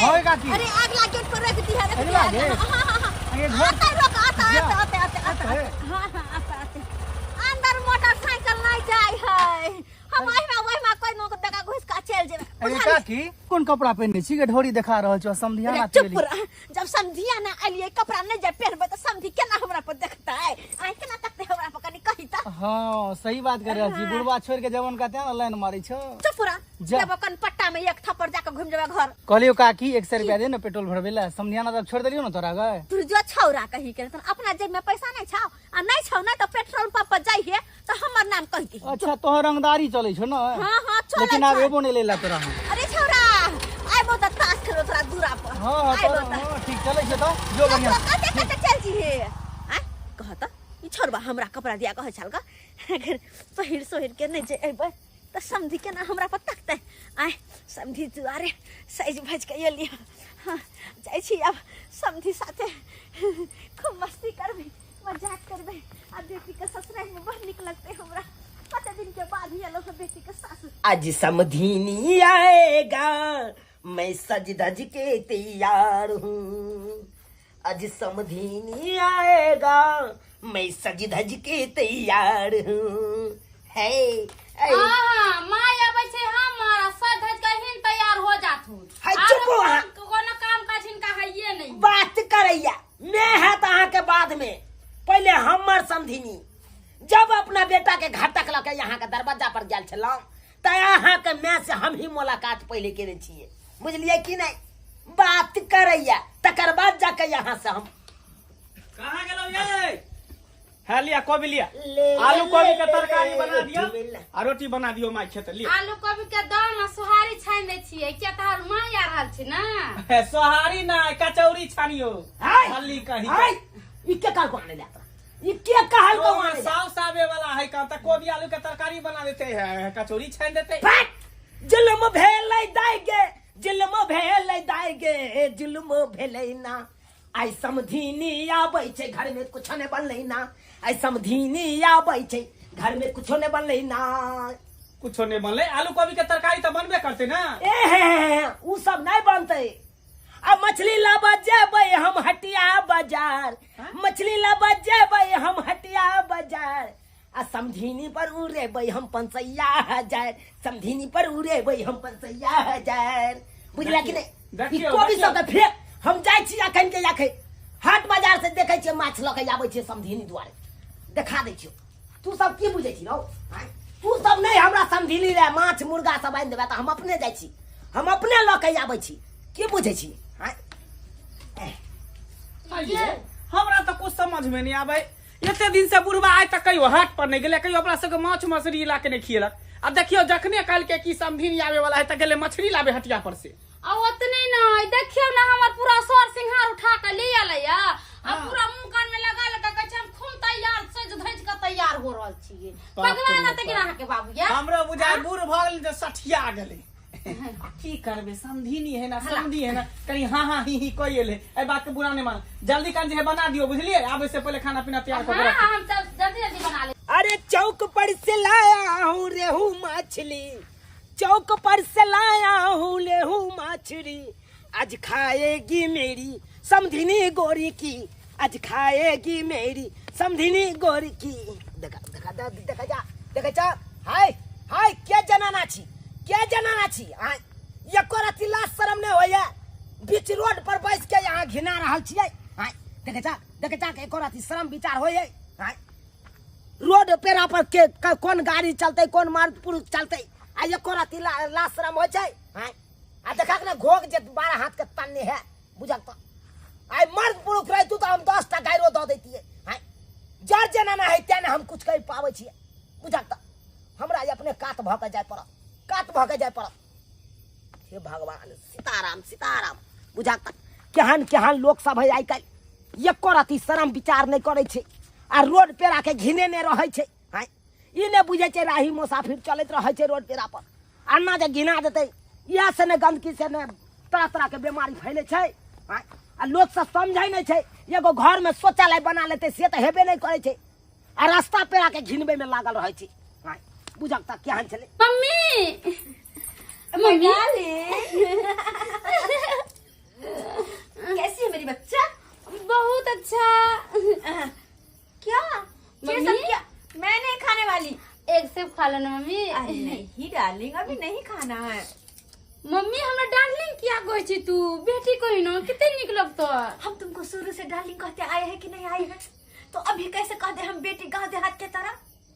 होय काकी। अरे अगला गेट पर रख दी है, रख अगला दी है। गेट? हाँ, हाँ, हाँ। आगे घर? आते रोक, आते, जा। आते, आते, आते, आते, आते। हाँ, हाँ, आते, आते। अंदर मोटरसाइकिल नहीं जाय है। हम ओहिमा ओहिमा कोई नोक दगा घुस के चल जेबै। अरे बुझलियै? काकी कोन कपड़ा पहिरने छी के ढोरी देखा रहल छौ समधिया अरे ना चुप रह। जब समधिया ना एलियै कपड़ा नहीं जे पहिरबै तऽ समधी केना हमरा पर देखतै? आइ केना तकतै हमरा पर कनी कही तऽ। हाँ सही बात कर रहल छी। बुढ़वा छोड़ के जवन का तें लाइन मारै छौ। चुप रह। जा। जब कन पट्टा में एक थप्पड़ जाके घुम जेबै घर। कहलियो काकी 100 रुपया दे ना पेट्रोल भरबै ला। समधिया ना तब छोड़ देलियो ना तोरा गए। तू जो छौरा कही के तहन अपना जेब में पैसा नहीं छौ आ नहीं छौ ना तऽ पेट्रोल पंप पर जाइहे तऽ हमर नाम कहि दिही। अच्छा तोहर रंगदारी चलै छौ ना? हाँ, हाँ, चलै लेकिन आब छौ। एबो नहीं लेला तोरा हम। अरे छौरा आइबो तऽ ताश खेलबो तोरा दूरा पर। हाँ, हाँ, आइबो तोरा, तऽ। हाँ, ठीक चलै छौ तऽ जो बढ़िया। कते कते चल जीहे। आँय, कह तऽ ई छोड़बा हमरा कपड़ा दिया कहै छल ग। अगर पहिर सोहिर के नहीं जे एबै तऽ समधी केना हमरा पर तकतै। आँय समधी दुआरे सजि भजि के एलियै। हाँ, जाइ छी आब समधी साथे खूब मस्ती करबै, मजाक करबै आ बेटी के ससुराल में बड़ नीक लगतै हमरा। कते दिन के बाद ही एलहुँ बेटी के सासुर। आज समधिनी आएगा मैं सज धज के तैयार हूँ। आज समधिनी आएगा मैं सज धज के तैयार हूँ। है, है। हाँ, माय आबै छै हमर आ सज धज के हिन तैयार हो जाथुन। है, आरो चुप हो अहाँ। कोनो काम काज हिनका हइये नहीं। बात करैया मैं है त अहाँ के बाद में पहले हमर समधिनी जब अपना बेटा के घटक लऽ के यहाँ के दरवाजा पर गेल छलहुँ त अहाँ के my से हम ही मुलाकात पहले केने छियै, बुझलियै कि नहीं? बात करैया तकर बाद जाके यहाँ से हम कहाँ गेलहुँ ये? है लिया कोबी लिया। ले, आलू ले, कोबी के ले, तरकारी ले, बना दियो ले, ले। आ रोटी बना दियो my खेत लिया। आलू कोबी के दाम आ सोहारी छानि दै छियै किया तऽ हमर my आ रहल छै ना। हे, सोहारी ना कचौड़ी छानियो। हाय, हल्ली कही। हाय, ई के कहल को आने ले तोरा? ई के कहल को आने ले? साव सावे वाला है का त कोबी आलू के तरकारी बना देते है, कचौड़ी छानि देते। फट! जुल्म भेलै दाइ गे, जुल्म भेलै दाइ गे, जुल्म भेलै ना। आइ समधिनी आबै छै घर में कुछो नै बनलै ना। आइ समधिनी आबै छै घर में कुछो नै बनलै ना। कुछो नै बनलै? आलू कोबी के तरकारी तऽ बनबे करतै ना। ए हे, हे, हे, उ सब नै बनतै। आ मछली लाबऽ जेबै हम हटिया बाजार, हाँ? मछली लाबऽ जेबै हम हटिया बाजार, आ समधिनी पर उड़ेबै हम पंसैया हजार, समधिनी पर उड़ेबै हम पंसैया हजार। बुझला कि नहि? देखियौ, ई कोबी देखियौ। सबके फेक हम जाइ छी अखन के अखन हाट बाजार से देखै छियै माछ लऽ के आबै छियै समधिनी दुआरे देखा दै छियौ। तू सब की बुझै छी रौ? आँय? तू सब नहि हमरा समधिनी लए माछ मुर्गा सब आनि देबै तऽ हम अपने जाइ छी, हम अपने लऽ के आबै छी। की बुझै छी? आँय? आइये, हमरा तऽ कुछ समझ में नहीं आबै। एते दिन से बुढ़वा आइ तक कहियो हाट पर नहीं गेलै, कहियो अपना सबके माछ मछली ला के नहीं खियलक। आ देखियौ जखने कहलकै कि समधिनी आबै वाला है तऽ गेलै मछली लाबे हटिया पर से। आ ओतने नहि देखियौ ना हमर पूरा सर सिंहार उठा के ले एलै या आ पूरा मुंह कान में लगा लगा कहै छै हम खूब तैयार सज धज के तैयार हो रहल छियै। बाप पगला रे ना तऽ बाप। अहाँ के बाबू या? हमरो बुझाय बूढ़ भऽ गेलै तऽ सठिया गेलै। की करबै, समधिनी है ना, समधी है ना, कनी हाँ हाँ ही ही कहि एलै। एहि बात के बुरा नहीं मान, जल्दी कन जे है बना दियौ, बुझलियै? आबै से पहिले खाना पीना तैयार कऽ के हाँ, रखू। हम सब जल्दी जल्दी बना ले। अरे चौक पर से लाया हूँ रेहू मछली, चौक पर से लाया हूँ रेहू मछली, आज खाएगी मेरी समधिनी गोरी की, आज खाएगी मेरी समधिनी गोरी की। देखा, देखा, देखा, देखा जा, देखा जा, हाय, हाय, क्या जनाना छी, क्या जनाना छी? आय, एको रत्ती लाज शरम नहि होइया, बीच रोड पर बैस के यहाँ घिना रहल छियै। आय, देखा जा, देखा जा, एको रत्ती शरम विचार होइया। आय, रोड पेरा पर के कोन गाड़ी चलतै, कोन मर्द पुरुष चलतै, आ एको रत्ती लाज शरम होइ छै? आय, आ देखा ने घोघ जे 12 हाथ के तन्ने है, बुझल तऽ। आइ मर्द पुरुष रहितु तऽ हम 10 टा गाइरो दऽ दैतियै। आय, जर जेना है तें ने हम कुछ कहि पाबै छियै, बुझल तऽ। हमरा अपने कात भऽ के जाय पड़त, कात भऽ के जाय पड़त। हे भगवान, सीताराम सीताराम। बुझल तऽ केहन केहन लोक सब है आइ काल्हि, एको रत्ती शरम विचार नहि करै छै आ रोड पेरा के घिनेने रहै छै। आँय, ई नहि बुझै छै राही मुसाफिर चलैत रहै छै रोड पेरा पर, अन्ना जे घिना देतै, इएह से ने गंदगी से ने तरह तरह के बीमारी फैलै छै। आँय, आ लोक सब समझै नहि छै, एगो घर में शौचालय बना लेतै से तऽ हेबे नहि करै छै, आ रास्ता पेरा के घिनबै में लागल रहै छै। आँय, बुझक तऽ केहन छलै। Mummy, mummy. डार्लिंग अभी नहीं खाना है। मम्मी हमरा डार्लिंग किया कहै छी तू? बेटी कही न, कते नीक लगतो। हम तुमको शुरू से डार्लिंग कहते आए हैं कि नहीं आए हैं? तो अभी कैसे कह दे हम बेटी गाँव देहात के तरह?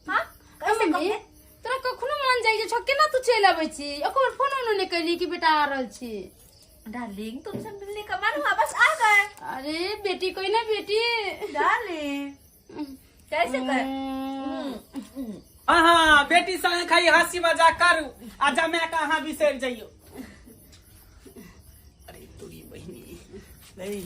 हाँ कैसे कह दे? तोरा कखनो मन जाइ जे छौ, केना तू चलि अबै छी? एको बेर फोनो उनो नहि कैली कि बेटा आ रहल छी। डार्लिंग तुमसे मिलने का मन हुआ, बस आ गए। अरे बेटी कोई ना बेटी। डार्लिंग कैसे कर? हाँ बेटी संग खाली हंसी मजाक करू आ जमा के अहाँ बिसरि जइयो। अरे तोरी बहिनी नहीं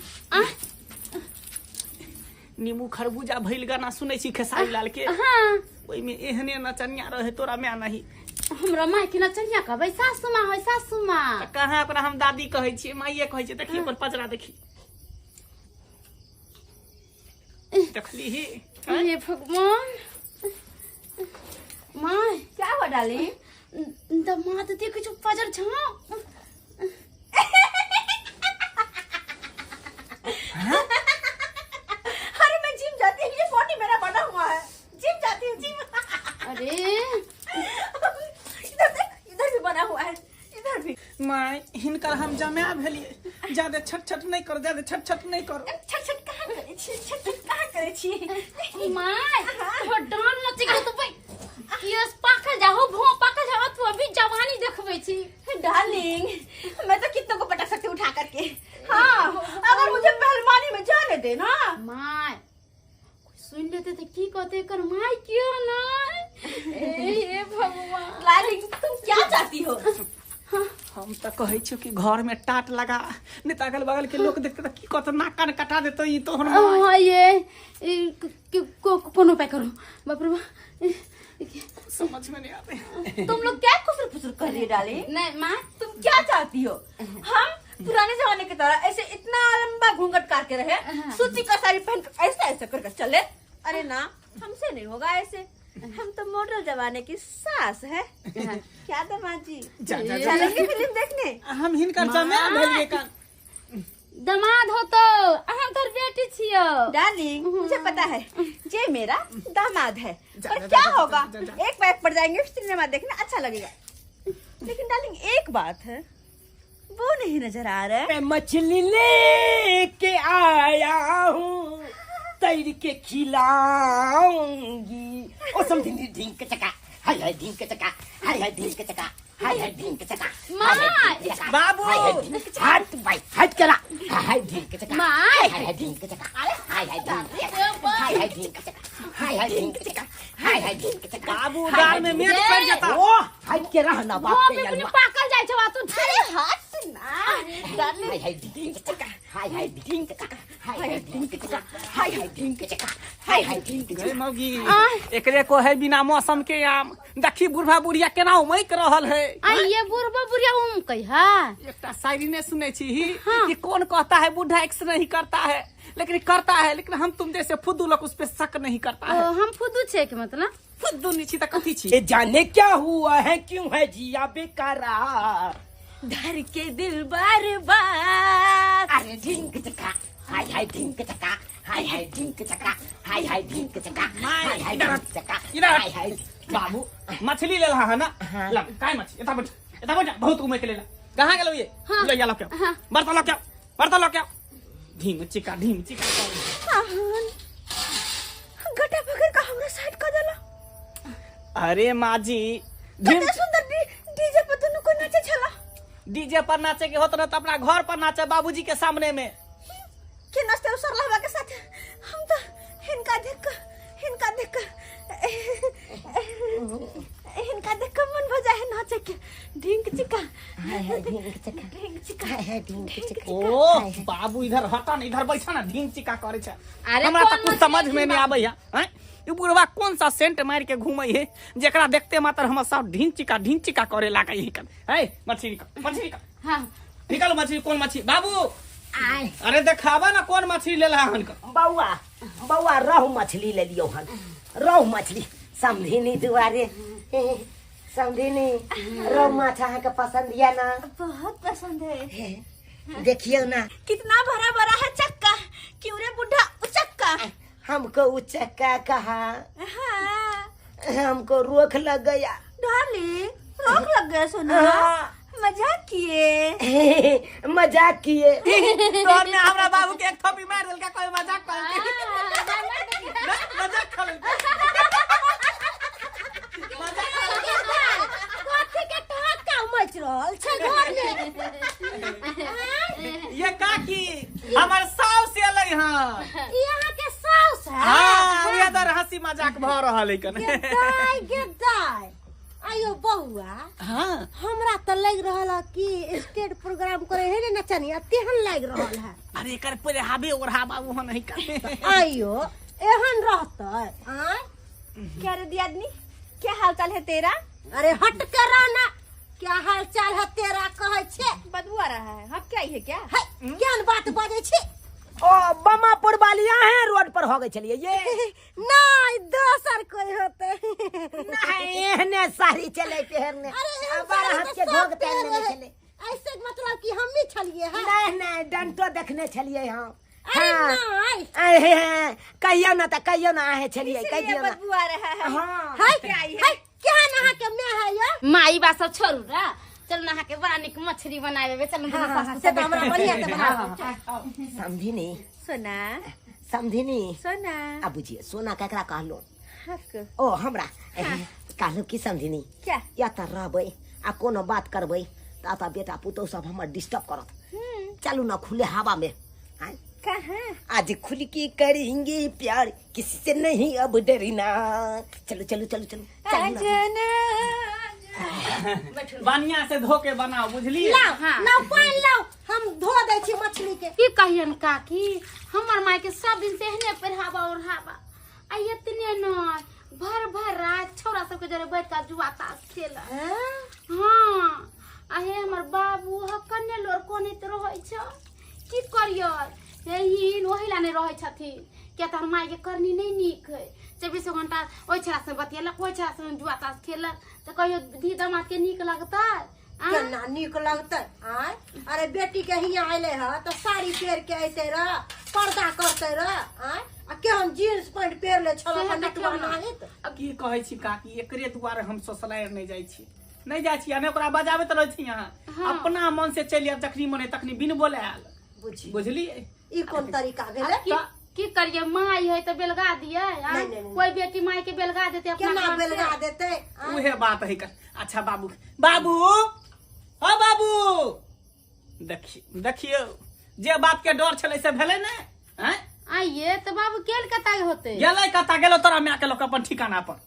नींबू खरबूजा भइल गाना सुनै छी खेसारी लाल के? हाँ। ओहिमे एहने नचनिया रहे तोरा माय नहीं। हमरा माय के नचनिया कहबै? सासू माँ है, सासू माँ। कहाँ ओकरा हम दादी कहै छियै, माइये कहै छियै। देखी ओकर पचरा देखी, देखली ही? हे भगवान। माय क्या हुआ डार्लिंग? दमाद देखै छौ पजर छौ। अरे मैं जिम जाती हूँ, ये बॉडी मेरा बना हुआ है, जिम जाती हूँ जिम। अरे इधर देख, इधर भी बना हुआ है, इधर भी। माय हिनकर हम जमा भेलिए, ज्यादा छट छट नहीं करो, ज्यादा छट छट नहीं करो। छट छट कहाँ करे छी, छट छट कहाँ करे छी? My तोहर डान नची गेल तो भाई केस पाकल जाहो, भो पाकल जाहो, तू अभी जवानी देखबै छी। डार्लिंग मैं तो कितनों को पटक सकती हूँ उठा करके। हाँ अगर मुझे पहलवानी में जाने दे ना। My सुन लेते तो की कहते एकर my क्यों ना? ए भगवान। डार्लिंग तुम क्या चाहती हो? हम तो कहै छियो कि घर में टाट लगा, नहीं तो अगल बगल के लोग देखते तो की कहते, नाक कान कटा देते ई तोहर my. हाँ ये कोनो उपाय करो। बाप रे बाप समझ में नहीं आते। तुम लोग क्या खुसर फुसर कर रही हो डार्लिंग? नहीं माँ तुम क्या चाहती हो? हम पुराने जमाने की तरह ऐसे इतना लंबा घूंघट काट के रहे, सूती का साड़ी पहन कर ऐसे ऐसे करके चले? अरे ना हमसे नहीं होगा ऐसे, हम तो मॉडल जमाने की सास है। क्या दामाद जी चलेंगे फिल्म देखने? हम हिनकर जमा भेलिए का दामाद हो तो हम तोर बेटी छियो। डार्लिंग मुझे पता है ये मेरा दामाद है, पर क्या होगा एक बैग पड़ जाएंगे सिनेमा देखने, अच्छा लगेगा। लेकिन डार्लिंग एक बात है, वो नहीं नजर आ रहा है। मैं मछली लेके आया हूँ, तैर के खिलाऊंगी। ओ समझी ढिंक चका, हाय हाय ढिंक चका, हाय हाय ढिंक चका, हाय हाय ढिंक चका। My बाबू हट भाई हट करा, हाय हाय ढिंक चका, my हाय हाय ढिंक चका, हाय हाय ढिंक चका, हाय हाय ढिंक चका, हाय हाय ढिंक चका, हाय हाय ढिंक चका। बाबू दाल में मिर्च पड़ जाता। ओ हट के रहना बाप के अपने पाकल जाय छौ तू। अरे हट ना डार्लिंग। हाय हाय ढिंक चका, हाय हाय ढिंक चका, हाय हाय ढिंक चका, हाय हाय ढिंक चका, हाय हाय ढिंक चका। मौगी एकरे को है बिना मौसम के आम। देखी बुढ़ा बुढ़िया केना उमक रहल है। आ ये बुढ़बा बुढ़िया उमकै है। एकटा शायरी ने सुनै छी कि कौन कहता है बूढ़ा एक्स नहीं करता है, लेकिन करता है, लेकिन हम तुम जैसे फुद्दू लोग उस पे शक नहीं करता है। हम फुद्दू छे के मतलब? फुद्दू नहीं छी त कथी छी? ये जाने क्या हुआ है, क्यों है जिया बेकरार, धर के दिल बार बार। अरे ढिंक चका, हाय हाय ढिंक चका, हाय हाय ढिंक चका, हाय हाय ढिंक चका, हाय हाय ढिंक चका, हाय हाय। बाबू मछली ले रहा है ना? ला काय मछली? एता बैठ, एता बैठ, बहुत उमे के लेला। कहाँ गेलो ये? ले जा लो क्या? बर्तन लो क्या? बर्तन लो क्या? ढीम चिका ढीम चिका। गटा पकड़ का हमरा साइड कर देला। अरे माँ जी ढीम सुंदर डीजे पर दुनु को नाचे छला। डीजे पर नाचे के होत न त अपना घर पर नाचे बाबूजी के सामने में। के नाचते सरलहवा के साथ? हम तो हिनका देख के, हिनका देख के, हिनका देख के मन भ जाए है नाचे के। ढिंक चिका, हाय हाय ढिंक चका, ढिंक चिका, हाय हाय ढिंक चिका। ओ बाबू इधर हटा न, इधर बैठा ना, ढिंक चिका करे छै। अरे हमरा त कुछ समझ में नहीं आबै है। हैं ई बुढ़वा कौन सा सेंट मार के घूमै है जेकरा देखते मात्र हम सब ढिंक चिका करे लागै है। है मछली निकाल, मछली निकाल। हां निकालो मछली। कौन मछली बाबू? आय अरे देखावा ना कौन मछली ले रहा हन। बौआ बौआ रहु मछली ले लियो हन, रहु मछली। समधिनी दुआरे समधिनी रहु माछ अहाँ के पसंद या ना? बहुत पसंद है। देखियो ना कितना भरा भरा है चक्का, क्यों रे बुढ़ा उचक्का? हमको उचक्का कहा? हाँ। हमको रोक लग गया। डार्लिंग रोक लग गया सोना। हाँ। मजाक किए। मजाक किए। तोहर में हमरा बाबू के एक थप्पी मार देलका, कोई मजाक कर मजाक कर। कथी के टहका मच रहल छै घर में? ये काकी हमर साउस एलै हँ। ई अहाँ के साउस है? हाँ, उहे दर हंसी मजाक भ रहल है कने। गे दाय, गे दाय, आयो बौआ। हाँ। हमरा त लग रहल है कि स्टेज प्रोग्राम करे है ने नचनिया, तेहन लग रहल है। अरे एकर पहरावे ओढ़ावा ओहन है कने। आयो एहन रहतै? आय क्या रे दियादनी, क्या हाल चाल है तेरा? अरे हट कर रहना, क्या हाल चाल है तेरा कहै छे? बदबू आ रहा है, हम क्या है क्या? है केहन बात बाजै छी? ओ बमापुर वाली अहें रोड पर हो गई छलियै ये? नहीं, दोसर कोई होते। नहीं, एहने साड़ी चले पहिरने। अरे एहन बारह साड़ी हाथ तऽ के सब घोघ पहिरने पहिरे है। छलै। ऐसे मतलब कि हम ही छलिए है? नहीं नहीं, डंटो देखने छलियै हम। अरे हाँ। नहीं। अरे हैं, कहियो ना तऽ कहियो ना अहें छलियै, कहि इसलिए दियौ ना। बदबू आ रहा है। हाँ। है क्या आई है? है केहन अहाँ के my है यो? माई बात सब छोड़ू रा, चल नहा के बड़ा निक मछली बनावे, चल। हाँ, हाँ, हाँ, से तऽ हमरा बढ़िया से बनाबै। समधिनी। सोना। समधिनी। सोना। आ बुझिए सोना केकरा कहलो? हक। ओ हमरा कहलो की समधिनी? क्या? या तऽ रहबै आ कोनो बात करबै तऽ तऽ बेटा पुतोह सब हमर डिस्टर्ब करत। चलू ना खुले हवा में। आय? कहाँ? आज खुल के करेंगे प्यार, किसी से नहीं अब डरना। चलो चलो चलो चलो चलो ना। आजना। बढ़िया से धो के बनाओ, बुझलिए? लाओ। हाँ। लाओ पानि लाओ, हम धो दै छी मछली के। की कहियन काकी, हमर माय के सब दिन से एहने पहरावा ओढ़ावा, आ इतने न भर भर रात छोरा सबके जरे बैठ के जुआ ताश खेल। हाँ, आ हे हमर बाबू ह कन्ने लोर कोने त रहै छ, की करियै, हे हिन ओहि ला नहि रहै छथिन, किया तऽ हमर माय के करनी नहि नीक है। चौबीसो घंटा ओहि छोरा से बतियेलक, ओहि छोरा से जुआ ताश खेलक, तऽ कहियो धी दामाद के नीक लगतै आँय? केना नीक लगतै? आय, अरे बेटी के हियाँ अयलै ह तऽ साड़ी पहिर के अयतै रह, पर्दा करतै रह। आय, आ केहन जीन्स पैंट पहिरले छल सेहे अपन देखियौ नटुआ ने। नाहित। की कहै छी काकी, एकरे दुआरे हम ससुरारि नहि जाइ छी, नहि जाइ छी, आ नहि ओकरा बजाबैत रहै छी अहाँ। हाँ। अपना मन से चलि आयब जखनी मन है तखनी बिन बोलायल। बुझी। बुझलिए? ई कोन तरीका भेलै? की की करिए, माय है तऽ बेलगा दिए आँय? नहीं, नहीं, नहीं। कोई बेटी माय के बेलगा देते अपना केना घर से? बेलगा देतै? आँय? उहे बात है कर। अच्छा बाबू, बाबू, हाँ बाबू, देखियो देखियो, जे बात के डर छलै से भेलै ने? आँय? आइये तऽ बाबू गेल कतऽ होते? गेलै कतऽ गेलो तोरा माय के लोक अपन ठिकाना पर।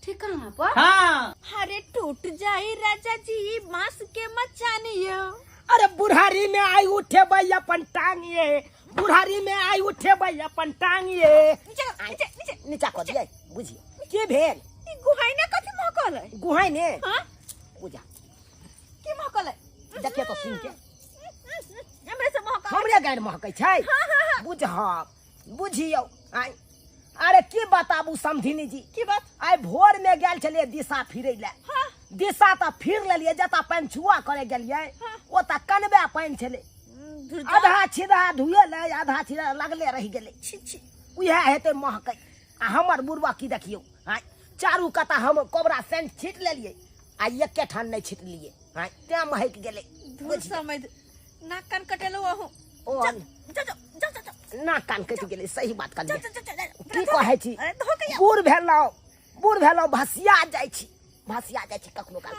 ठिकाना पर? हाँ। अरे टूट जाए राजा जी बांस के मचानियो। अरे बुढ़ारी में आई उठे भाई अपन टांगिए, बुढ़ारी में आई उठे भाई अपन टांगिए। नीचे नीचे नीचे। नीचा कऽ दियै, बुझिए की भेल? ई गुहाइना कथी महकल है? गुहाइ ने? हाँ। बुझा। की महकल है? देखिए तो सुन के। हमरे से महकल। हमरे गारि महकै छै? बुझब, बुझियौ। आइ अरे की बताबू समधिनी जी। की बात? आइ भोर में गेल छलियै दिशा फिरै लए। हाँ। दिशा तऽ फिर लेलियै, जतऽ पानि छुआ करे गेलियै हाँ। ओतऽ कनबे पानि छलै। धुर। आधा छिधा धुएलै, आधा छिधा लगले रहि गेलै। छी छी। उएह हेतै महकै। आ हमर बुढ़बा की देखियौ, आँय, चारू कता हम कोबरा सेंट छीट लेलियै आ एके ठाम नहि छिटलियै, आँय, तें महकि गेलै। धुर समझ, नाक कान कटेलो अहूँ। ओ जा जा जा जा जा। नाक कान कटि गेलै, सही बात जा कहलियै। जा जा जा। की कहै छी? अरे धो के आउ। बूढ़ भेलहुँ, बूढ़ भेलहुँ, भसिया जाइ छी, भसिया जाइ छी कखनो काल।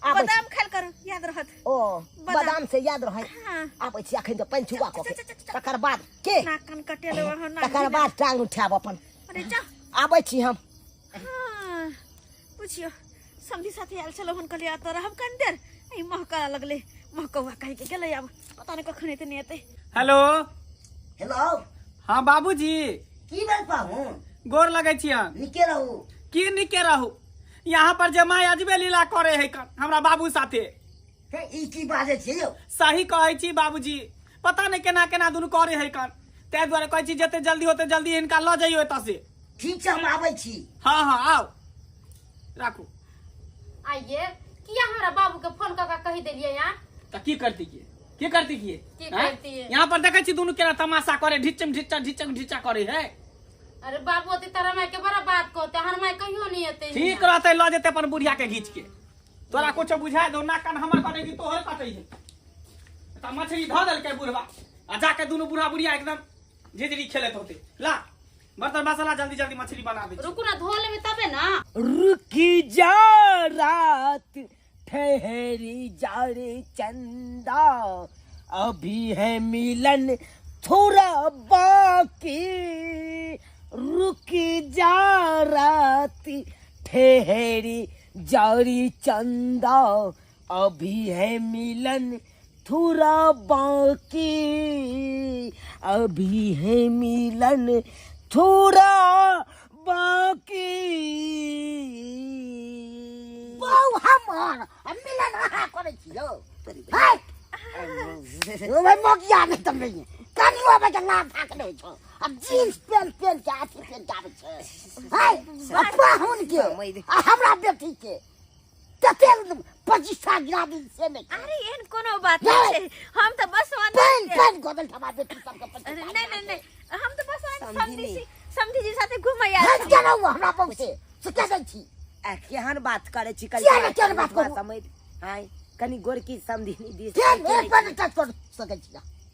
आबै छी। बादाम खायल करू, याद रहत। ओ बादाम। बादाम से याद रहै। हाँ। आबै छी अखन तऽ पानि छुआ कऽ के, जा, जा, जा, जा। तकर बाद के नाक कान कटेलो अहाँ नाक तकर बाद टांग उठायब अपन। अरे जा। आबै छी हम। हाँ, बुझियो समधी साथे आयल छलहुँ हन, कहलियै एतऽ रहब कनि देर, ई महकऽ लगलै, महकौआ कहि के गेलै, आब पता नहि कखन एतै नहि एतै। हेलो। हेलो। हाँ बाबूजी। की भेल पाहुन? गोर लगै छियन। नीके रहू। की नीके रहू, यहाँ पर जे माय अजबे लीला करे है कन हमरा बाबू साथे। हे, ई की बाजै छियै यौ? सही कहै छी बाबूजी, पता नहि केना केना दुनू करे है कन, ताहि दुआरे कहै छी जते जल्दी होते जल्दी हिनका लऽ जइयो एतऽ से। ठीक छै, हम आबै छी। हाँ हाँ आउ, राखू। आइये किया हमरा बाबू के फोन कऽ के कहि देलियै यहाँ? तऽ की करती किए, की करती किए? की आँय? करतियै? यहाँ पर देखै छी दुनू केना तमाशा करे, ढिचम ढिचा ढिचम ढिचा करे है। अरे बाबू अते तारा माय के बड़ा बात कहते, हर माय कहियो नहीं एते। ठीक रहते लऽ जेते अपन बुढ़िया के घीच के। तोरा कुछ बुझा दो ना कान हमर कटे कि तोहर कटे है। त मछली ध देलकै बुढ़वा आ जाके दुनू बूढ़ा बुढ़िया एकदम झिझरी खेलत होते। ला बर्तन बासन ला जल्दी जल्दी मछली बना दे। रुकू ना धो लेबे तबे ना। रुकी जा रात ठहरी जा रे चंदा, अभी है मिलन थोड़ा बाकी। रुकी जा रात ठहरी जा रे चंदा, अभी है मिलन थोड़ा बाकी, अभी है मिलन थोड़ा बाकी। बहु हमर आ मिलन अहाँ करै छी यौ। हाय ओ भाई मोगिया नहि तमे कनियो आबै के लाभ थाक नै छौ। अब जींस पेंट पेन के अथी पेन के आबै छै। हाय पाहुन के आ हमरा बेटी के तते 25 गिरा दी से नहि। अरे एहन कोनो बात नहीं छै, हम त बस पेन पेन गोदल हमरा बेटी सबके 25। नहीं नहीं नहीं, हम त बस समधी समधी जी साथे घुमै आयल छी। केना हमरा बहु से से के दै छी? आ केहन बात करै छी? केहन बात करू समझ हाय कनी गोरकी समधिनी दिस केहन एक बार टच कर सकै छी?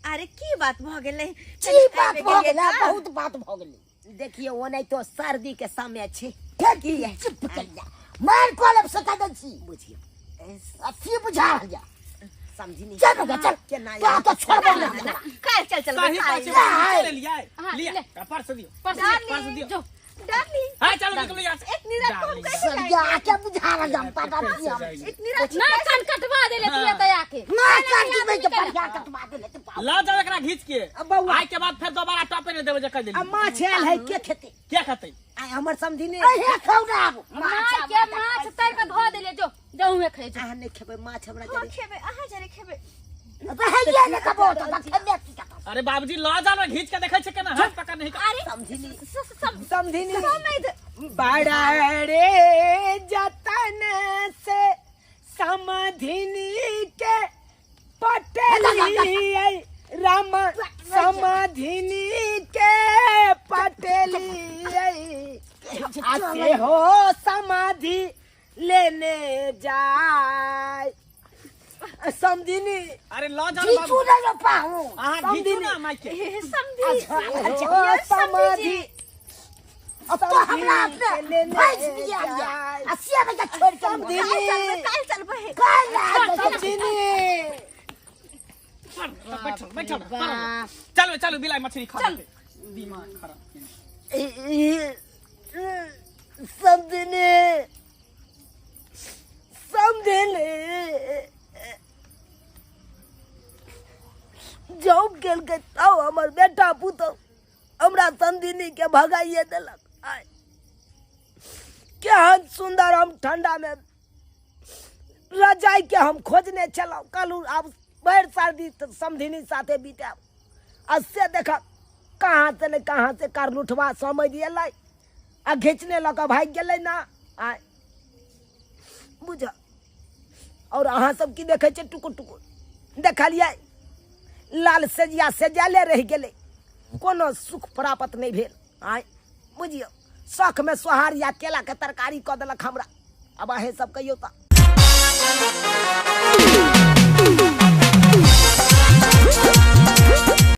अरे की बात भ गेलै? की बात भ गेलै? बहुत बात भ गेलै। देखियो ओनै तो सर्दी के समय छै। की चुप कर जा मार कोलब सका दै छी। बुझियो अथी बुझा जा समझिनी। चल चल केना तो तो छोड़बो ना। काल चल चल सही बात छै लिया लिया पर्स दियो पर्स दियो जो डार्लिंग। हां चलो निकलो यहां से। इतनी रात को हम कैसे जाएंगे? क्या बुझा रहा हम पता नहीं हम इतनी रात ना कान कटवा देले तू दया के ना कान के के बढ़िया कटवा देले तू। ला जाओ एकरा घीच के आइ के बाद फिर दोबारा टॉपे नहीं देबे जे कह देली। आ माछ आयल है के खेते? के खेते? आइ हमर समधिनी ए खाउ ना आब माछ के माछ तर के धो देले जो जहुए खाइ जो। अहाँ नहीं खेबै माछ हमरा जरे खेबै अहाँ जरे खेबै रहैये ने कबो त खेबे की करब? अरे बाबूजी ल जाओ घीच के देखै छै केना हाथ पकड़ नहीं। अरे समधिनी समधिनी बड़ा रे जतन से समधिनी के पटली राम समधिनी के पटली आसे हो समाधि लेने जाए समधिनी। अरे ल जाओ घीचू नहीं पाहू। अहाँ घीचू ना माई के समधी समाधि अब तो हमरा अपने भैंस दिया आ से बजा छोड़ के समधिनी काल चलबै काल समधिनी। बैठो बैठो चलो चलो बिलाई मछली खा चल। दिमाग खराब। समधिनी समधिनी जॉब गेल के तब हमर बेटा पुतोह हमरा समधिनी के भगाइए देलक। आय केहन सुंदर हम ठंडा में रजाई के हम खोजने छलहुँ। कहलहुँ आब भरि सर्दी समधिनी साथे बितायब। आ से देख कहाँ से ने कहाँ से करलुठवा समझ एलै आ घिचने लऽ कऽ भागि गेलै ना। आय बुझ और अहाँ सब की देखै छियै टुकुर टुकुर देखलियै लाल सेजिया सेजाले रहि गेलै, कोनो सुख प्राप्त नहि भेल। आय बुझियौ शौख में सोहार या केला के तरकारी कऽ देलक हमरा। अब अहें सब कहियौ तऽ।